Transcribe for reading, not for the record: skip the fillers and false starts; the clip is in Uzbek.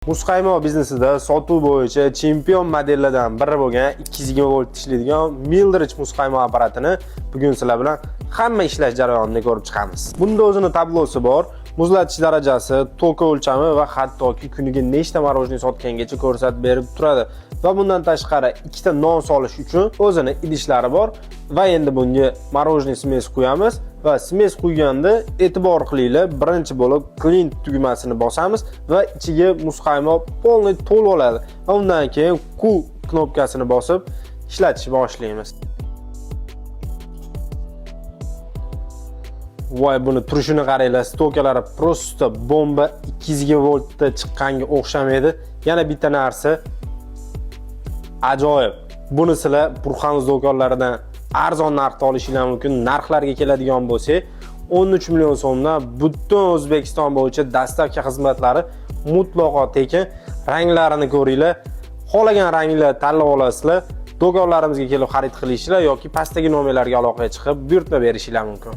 Muzqaymoq biznesida sotuv bo'yicha chempion modellardan biri bo'lgan 220 volt ishlaydigan Mildrich muzqaymoq apparatini bugun sizlar bilan hamma ishlash jarayonini ko'rib chiqamiz. Bunda o'zini tablosi bor, muzlatish darajasi, tok o'lchami va hattoki kuniga nechta мороженое sotgangacha ko'rsatib berib turadi. Va bundan tashqari ikkita non solish uchun o'zini idishlari bor va endi bunga мороженое смесь quyamiz va смесь quyganda e'tibor qilinglar, birinchi bo'lib clean tugmasini bosamiz va ichiga muzqaymoq полный to'lib oladi va undan keyin Q knopkasini bosib ishlatishni boshlaymiz. Voy, buni turishini qaranglar, стойка lari просто bomba, 220 voltda chiqqanga o'xshamaydi. Yana bitta narsa ajoyib. Buni sizlar Burxan do'konlaridan arzon narxda olishinglar mumkin. Narxlarga keladigan bo'lsak, 13 million so'mdan butun O'zbekiston bo'yicha доставка xizmatlari mutlaqo tekin. Ranglarini ko'ringlar. Xohlagan ranglar tanlab olasizlar. Do'konlarimizga kelib xarid qilishinglar yoki pastdagi nomerlarga aloqaga chiqib buyurtma berishinglar mumkin.